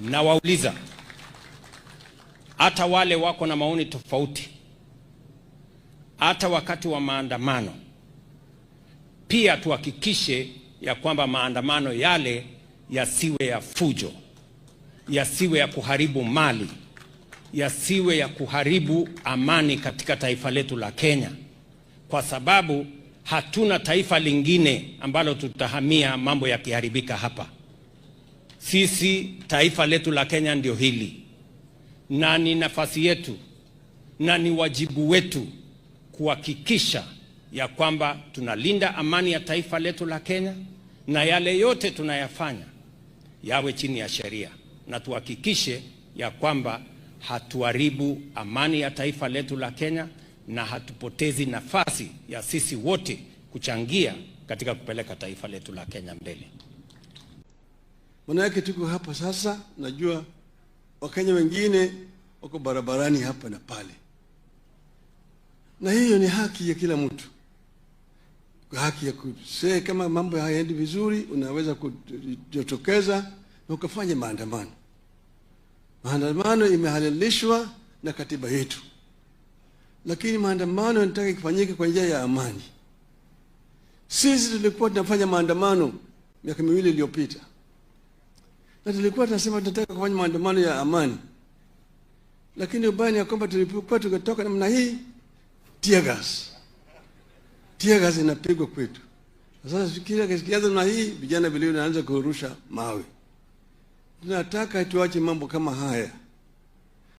Nawauliza hata wale wako na maoni tofauti, hata wakati wa maandamano pia tuhakikishe ya kwamba maandamano yale yasiwe ya fujo, yasiwe ya kuharibu mali, yasiwe ya kuharibu amani katika taifa letu la Kenya, kwa sababu hatuna taifa lingine ambalo tutahamia mambo yakiharibika hapa. Sisi taifa letu la Kenya ndio hili, na ni nafasi yetu na ni wajibu wetu kuhakikisha ya kwamba tunalinda amani ya taifa letu la Kenya, na yale yote tunayafanya yawe chini ya sheria, na tuhakikishe ya kwamba hatuharibu amani ya taifa letu la Kenya na hatupotezi nafasi ya sisi wote kuchangia katika kupeleka taifa letu la Kenya mbele. Manake tuko hapa sasa, najua Wakenya wengine wako barabarani hapa na pale, na hiyo ni haki ya kila mtu, haki ya kusema kama mambo hayaendi vizuri, unaweza kujitokeza na ukafanya maandamano. Maandamano imehalalishwa na katiba yetu, lakini maandamano yanataka kufanyika kwa njia ya amani. Sisi tulikuwa tunafanya maandamano miaka miwili iliyopita, na tulikuwa tunasema tunataka kufanya maandamano ya amani, lakini ubaya ni kwamba tulipokuwa tukitoka namna hii, tear gas, tear gas inapigwa kwetu. Sasa kila kianza namna hii, vijana vile wanaanza kurusha mawe. Tunataka tuache mambo kama haya.